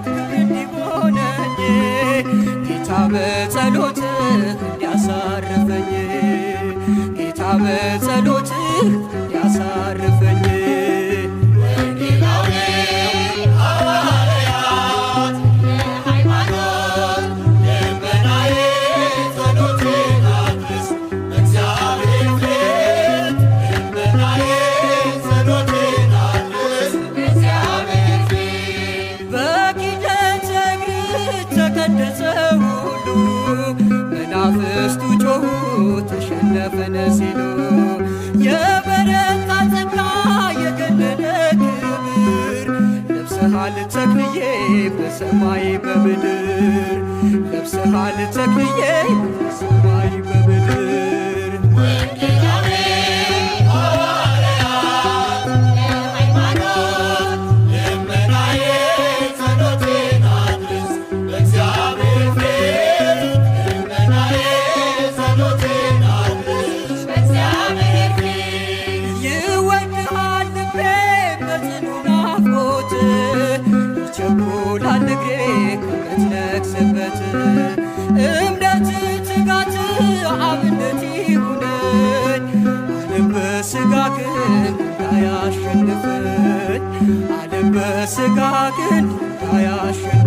ክብር እንዲሆነኝ፣ ጌታ በጸሎትህ እንዲያሳርፈኝ፣ ጌታ በጸሎትህ እንዲያሳርፈኝ። ወንጌላዊ ሐዋርያት ሃይማኖት ልመናዬ ጸሎቴን አድርስ በእግዚአብሔር ፊት፣ ልመናዬ ጸሎቴን አድርስ በእግዚአብሔር ፊት። በኪደተ እግር ተቀደሰ ሁሉ፣ መናፍስቱ ጮኹ ተሸነፍን ሲሉ። የበረታ ጸጋ የገነነ ክብር ለብሰሃል ተክልዬ በሰማይ በምድር፣ ለብሰሃል ተክልዬ በሰማይ በምድር። ወንጌላዊ ሐዋርያት ሃይማኖት ልመናዬ ጸሎቴን አድርስ በእግዚአብሔር ፊት፣ ልመናዬ ጸሎቴን አድርስ በእግዚአብሔር ፊት። ይወድሃል ልቤ በጽኑ ናፍቆት፣ ይቸኩላል እግሬ ከምትነግስበት። እምነት ትጋት አብነት ይሁነኝ፣ ዓለም በሥጋ ግን እንዳያሸንፈኝ፣ ዓለም በሥጋ ግን እንዳያሸንፈኝ።